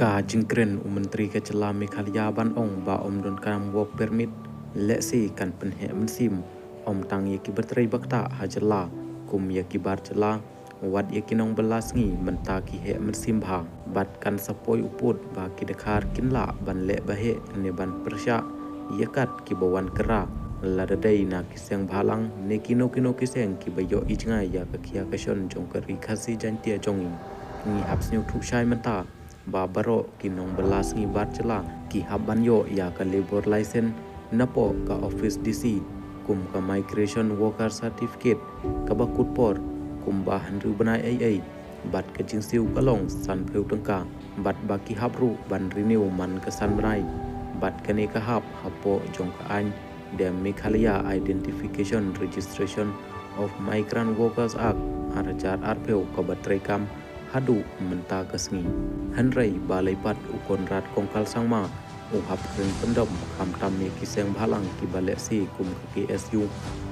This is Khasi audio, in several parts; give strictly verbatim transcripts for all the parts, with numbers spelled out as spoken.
Ka jingkren u Myntri ka jylla Meghalaya ban ong ba ym donkam work permit, lehse kan pynheh mynsiem ym tang ïa ki batrei ba ktah ha jylla kum ïa ki bar jylla, wat ïa ki nongbylla sngi mynta ki heh mynsiem bha. Bad kan sa poi u pud ba ki dkhar kin lah ban leh ba heh ne ban pyrshah ïa kat kiba wan kyrra, lada dei na ki seng bhalang ne kino kino ki seng kiba ïoh i jngai ïa ka khia ka shon jong ka Ri Khasi Jaiñtia jong ngi. Ngi hap sngewthuh shai mynta ba baroh ki nongbylla sngi bar jylla ki hap ban ïoh ïa ka labour license napoh ka office D C, kum ka migration worker certificate kaba kut por kumba hynriew bnai ei ei, bad ka jingsiew ka long sanphew tyngka, bad ba ki hap ruh ban renew man ka san bnai. Bad kane ka hap hapoh jong ka aiñ The Meghalaya Identification Registration of Migrant Workers Act ar hajar arphew kaba treikam haduh mynta ka sngi. Hynrei balei pat u Conrad Kongkal Sangma u hap kren pyndom, khamtam ïa ki seng bhalang kiba lehse kum ka K S U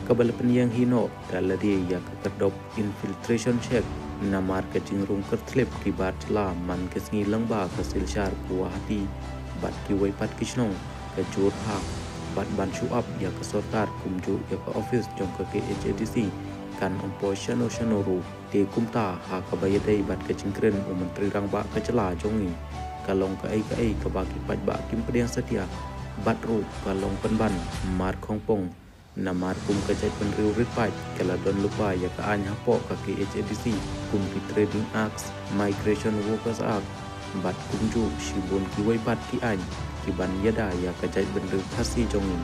kaba la pynïeng hi noh da lade ïa ka kyrdop infiltration check namar ka jingrung kyrthlip ki bar jylla man ka sngi lyngba ka Silchar Guwahati bad kiwei pat ki shnong ka Jorhat, bad ban shu ap ïa ka sorkar kumjuh ïa ka office jong ka K H A D C kan ym poi shano shano ruh. Te kumta ha kaba ïadei bad ka jingkren u Myntri Rangbah ka jylla jong ngi, ka long kaei kaei kaba ki paidbah kim pdiang satia, bad ruh ka long pynban mar khongpong. Namar kum ka jaitbynriew rit paid ka la don lypa ïa ka aiñ hapoh ka K H A D C kum ki Trading Acts, Migration Workers Act, bad kumjuh shibun kiwei pat ki aiñ kiban ïada ïa ka jaitbynriew Khasi jong ngi.